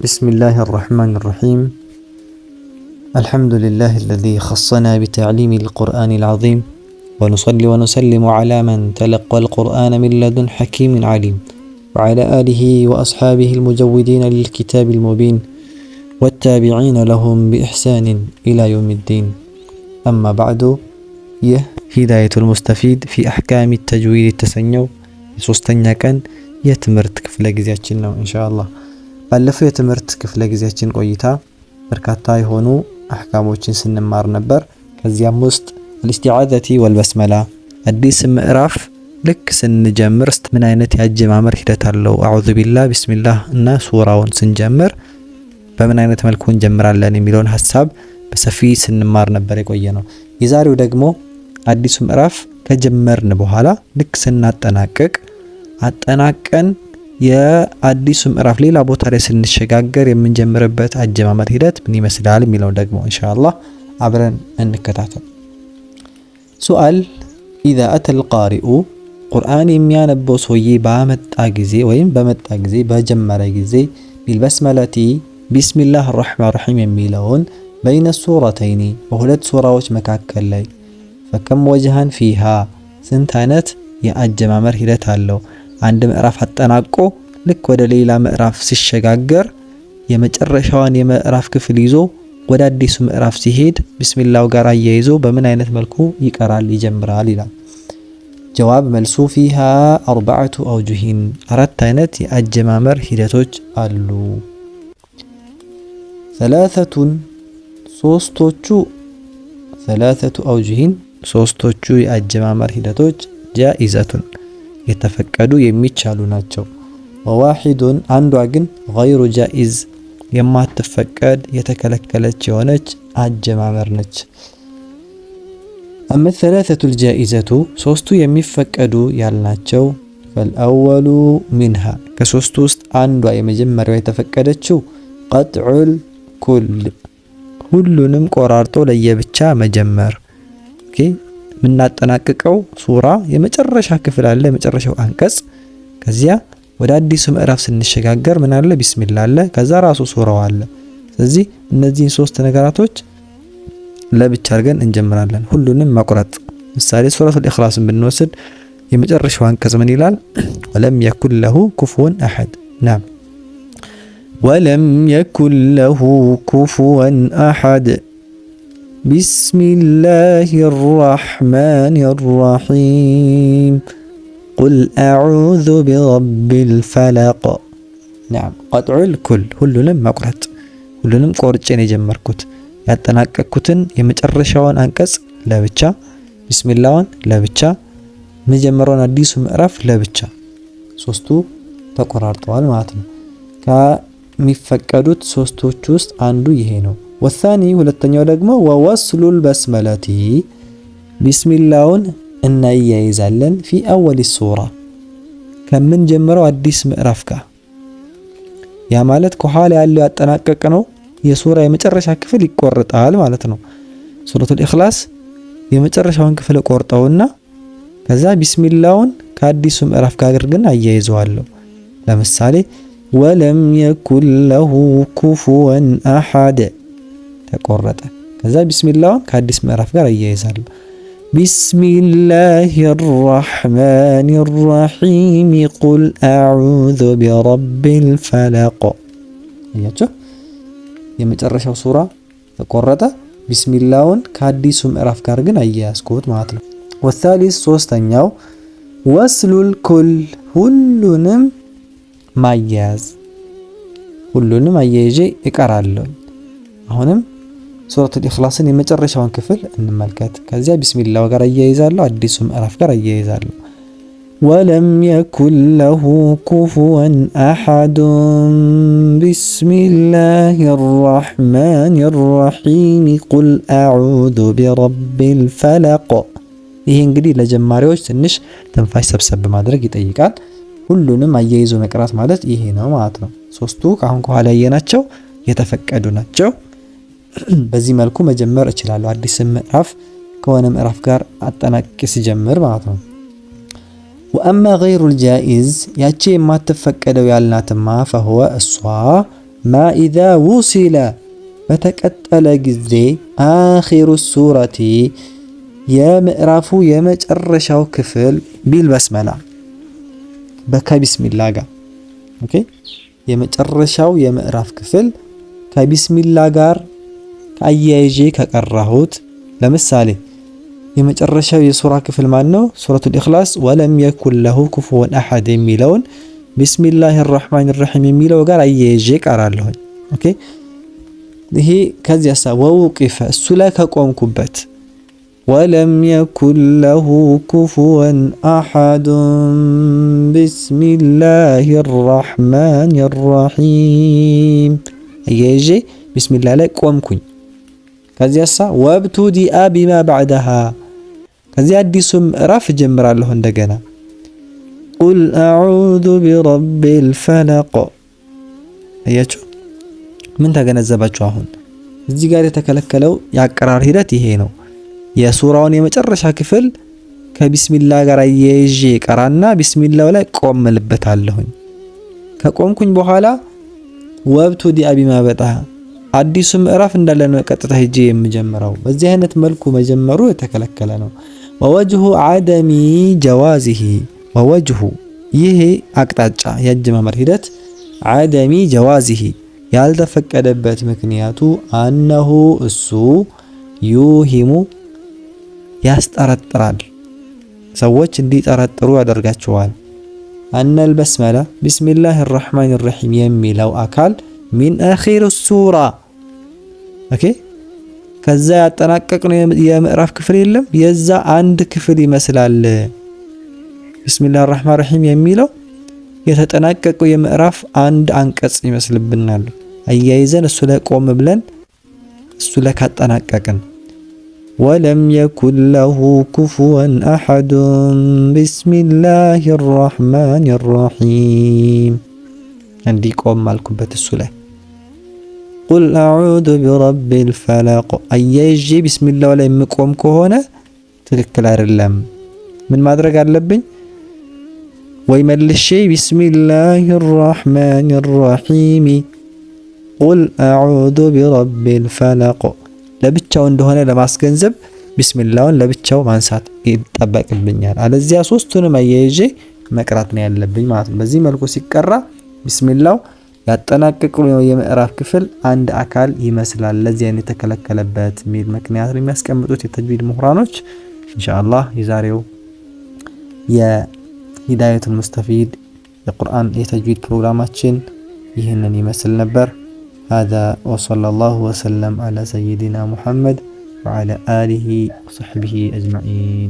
بسم الله الرحمن الرحيم. الحمد لله الذي خصنا بتعليم القرآن العظيم، ونصلي ونسلم على من تلقى القرآن من لدن حكيم عليم، وعلى آله وأصحابه المجودين للكتاب المبين، والتابعين لهم بإحسان إلى يوم الدين. أما بعد፣ ይህ ሂዳየቱል ሙስተፊድ ፊ አሕካሚ ተጅዊድ የተሰኘው የሶስተኛ ቀን የትምህርት ክፍለ ጊዜያችን ነው ኢንሻአላህ። ባለፈው የትምህርት ክፍለ ጊዜያችን ቆይታ በርካታ የሆኑ አሕካሞችን ስንማር ነበር። ከዚያም ውስጥ الاستعاذة والبسملة፣ አዲስ ምዕራፍ ልክ ስንጀምር ምን አይነት የአጀማመር ሂደት አለው፣ أعوذ بالله፣ بسم الله እና ሱራውን ስንጀምር በምን አይነት መልኩ እንጀምራለን የሚለውን ሀሳብ በሰፊ ስንማር ነበር የቆየነው። የዛሬው ደግሞ አዲሱ ምዕራፍ ከጀመርን በኋላ ልክ ስናጠናቅቅ፣ አጠናቀን የአዲሱ ምዕራፍ ሌላ ቦታ ላይ ስንሸጋገር የምንጀምርበት አጀማመር ሂደት ምን ይመስላል የሚለውን ደግሞ ኢንሻአላህ አብረን እንከታተል። سؤال: إذا أتى القارئ፣ ቁርአን የሚያነበው ሰውዬ ባመጣ ጊዜ ወይም በመጣ ጊዜ፣ በጀመረ ጊዜ፣ بالبسملة፣ بسم الله الرحمن الرحيم የሚለውን፣ بين السورتين፣ በሁለት ሱራዎች መካከል ላይ፣ فكم وجها فيها፣ ስንት አይነት የአጀማመር ሂደት አለው? አንድ ምዕራፍ አጠናቆ ልክ ወደ ሌላ ምዕራፍ ሲሸጋገር የመጨረሻዋን የምዕራፍ ክፍል ይዞ ወደ አዲሱ ምዕራፍ ሲሄድ ቢስሚላው ጋር አያይዞ በምን አይነት መልኩ ይቀራል፣ ይጀምራል ይላል። جواب፣ መልሱ፣ فيها أربعة أوجه፣ አራት አይነት የአጀማመር ሂደቶች አሉ። ثلاثة፣ ሶስቶቹ፣ ثلاثة أوجه፣ ሶስቶቹ የአጀማመር ሂደቶች جائزة፣ የተፈቀዱ የሚቻሉ ናቸው። وواحد፣ አንዷ ግን غير جائز፣ የማትፈቀድ የተከለከለች የሆነች አጀማመር ነች። أما الثلاثة الجائزة፣ ሶስቱ የሚፈቀዱ ያልናቸው፣ فالأول منها፣ ከሶስቱ ውስጥ አንዷ የመጀመሪያዋ የተፈቀደችው፣ قطع الكل፣ ሁሉንም ቆራርጦ ለየብቻ መጀመር። Okay፣ የምናጠናቅቀው ሱራ የመጨረሻ ክፍል አለ፣ የመጨረሻው አንቀጽ። ከዚያ ወደ አዲሱ ምዕራፍ ስንሸጋገር ምን አለ? ቢስሚላ አለ። ከዛ ራሱ ሱራው አለ። ስለዚህ እነዚህን ሶስት ነገራቶች ለብቻ አድርገን እንጀምራለን። ሁሉንም መቁረጥ። ምሳሌ ሱረቱል ኢኽላስን ብንወስድ የመጨረሻው አንቀጽ ምን ይላል? ولم يكن له كفوا أحد። نعم፣ ولم يكن له كفوا أحد። بسم الله الرحمن الرحيم، قل أعوذ برب الفلق። نعم፣ قطع الكل፣ ሁሉንም መቁረጥ። ሁሉንም ቆርጬ ነው የጀመርኩት። ያጠናቀቅኩትን የመጨረሻውን አንቀጽ ለብቻ፣ ቢስሚላዋን ለብቻ፣ መጀመሪያውን አዲሱ ምዕራፍ ለብቻ፣ ሶስቱ ተቆራርጠዋል ማለት ነው። ከሚፈቀዱት ሶስቶች ውስጥ አንዱ ይሄ ነው። والثاني፣ ሁለተኛው ደግሞ፣ ووصل البسملة፣ ቢስሚላውን እናያይዛለን፣ في أول السورة፣ ከምንጀምረው አዲስ ምዕራፍ ጋር። ያ ማለት ከኋላ ያለው ያጠናቀቅነው የሱራ የመጨረሻ ክፍል ይቆርጣል ማለት ነው። ሱረቱል ኢኽላስ የመጨረሻውን ክፍል ቆርጠውና ከዛ ቢስሚላውን ከአዲሱ ምዕራፍ ጋር ግን አያይዘዋለሁ። ለምሳሌ ولم يكن له كفوا أحد ተቆረጠ። ከዛ ቢስሚላውን ከአዲስ ምዕራፍ ጋር አያይዛለሁ። بسم الله الرحمن الرحيم، قل أعوذ برب الفلق። አያችሁ፣ የመጨረሻው ሱራ ተቆረጠ። ቢስሚላውን ከአዲሱ ምዕራፍ ጋር ግን አያያዝኩት ማለት ነው። والثالث፣ ሶስተኛው፣ وصل الكل፣ ሁሉንም ማያያዝ፣ ሁሉንም አያይዤ እቀራለሁ። አሁንም ሱረቱል ኢኽላስን የመጨረሻውን ክፍል እንመልከት። ከዚያ ቢስሚላው ጋር አያይዛለሁ፣ አዲሱ ምዕራፍ ጋር አያይዛለሁ። ولم يكن له كفوا أحد። بسم الله الرحمن الرحيم، قل أعوذ برب الفلق። ይሄ እንግዲህ ለጀማሪዎች ትንሽ ትንፋሽ ሰብሰብ ማድረግ ይጠይቃል። ሁሉንም አያይዞ መቅራት ማለት ይሄ ነው ማለት ነው። ሶስቱ ከአሁን ከኋላ ያየናቸው የተፈቀዱ ናቸው። በዚህ መልኩ መጀመር እችላለሁ። አዲስ ምዕራፍ ከሆነ ምዕራፍ ጋር አጠናቅቄ ሲጀምር ማለት ነው። وأما غير الجائز፣ ያቺ የማትፈቀደው ያልናትማ፣ فهو፣ እሷ ما إذا وصل በተቀጠለ ጊዜ آخر السورة የምዕራፉ የመጨረሻው ክፍል بالبسملة ከቢስሚላ ጋር፣ okay፣ የመጨረሻው የምዕራፍ ክፍል ከቢስሚላ ጋር አያይዤ ከቀራሁት፣ ለምሳሌ የመጨረሻው የሱራ ክፍል ማን ነው? ሱረቱል ኢኽላስ ولم يكن له كفوا أحد የሚለውን بسم الله الرحمن الرحيم የሚለው ጋር አያይዤ እቀራለሁኝ። Okay፣ ይሄ ከዚያሳ ووقف እሱ ላይ ከቆምኩበት ولم يكن له كفوا أحد بسم الله الرحمن الرحيم አያይዤ ቢስሚላህ ላይ ቆምኩኝ። ከዚያሳ وابتدأ بما بعدها ከዚያ አዲሱ ምዕራፍ እጀምራለሁ እንደገና قل أعوذ برب الفلق። አያችሁ፣ ምን ተገነዘባችሁ? አሁን እዚህ ጋር የተከለከለው የአቀራር ሂደት ይሄ ነው። የሱራውን የመጨረሻ ክፍል ከቢስሚላ ጋር አያይዤ ቀራና ቢስሚላው ላይ ቆምልበታለሁኝ። ከቆምኩኝ በኋላ وابتدأ بما بعدها አዲሱ ምዕራፍ እንዳለ ነው ቀጥታ ሄጄ የምጀምረው። በዚህ አይነት መልኩ መጀመሩ የተከለከለ ነው። ووجه عدم جوازه ووجه ይሄ አቅጣጫ የአጀማመር ሂደት عدم جوازه ያልተፈቀደበት ምክንያቱ أنه እሱ يوهم ያስጠረጥራል፣ ሰዎች እንዲጠረጥሩ ያደርጋቸዋል። أن البسملة بسم الله الرحمن الرحيم የሚለው አካል من آخر السورة፣ okay፣ ከዛ ያጠናቀቅነው የምዕራፍ ክፍል የለም፣ የዛ አንድ ክፍል ይመስላል። بسم الله الرحمن الرحيم የሚለው የተጠናቀቀው የምዕራፍ አንድ አንቀጽ ይመስልብናል። አያይዘን እሱ ላይ ቆም ብለን እሱ ላይ ካጠናቀቅን ولم يكن له كفوا أحد بسم الله الرحمن الرحيم እንዲህ ቆም አልኩበት እሱ ላይ قل أعوذ برب الفلق አያይዤ ቢስሚላው ላይ የምቆም ከሆነ ትክክል አይደለም። ምን ማድረግ አለብኝ? ወይ መልሼ بسم الله الرحمن الرحيم قل أعوذ برب الفلق ለብቻው እንደሆነ ለማስገንዘብ ቢስሚላውን ለብቻው ማንሳት ይጠበቅብኛል። አለዚያ ሶስቱንም አያይዤ መቅራት ነው ያለብኝ ማለት ነው። በዚህ መልኩ ሲቀራ ቢስሚላው ያጠናቀቀው የምዕራፍ ክፍል አንድ አካል ይመስላል። ለዚህ አይነት የተከለከለበት የሚል ምክንያት ነው የሚያስቀምጡት የተጅዊድ ምሁራኖች። ኢንሻአላህ የዛሬው የሂዳየቱል ሙስተፊድ የቁርአን የተጅዊድ ፕሮግራማችን ይህንን ይመስል ነበር። هذا وصلى الله وسلم على سيدنا محمد وعلى آله وصحبه أجمعين.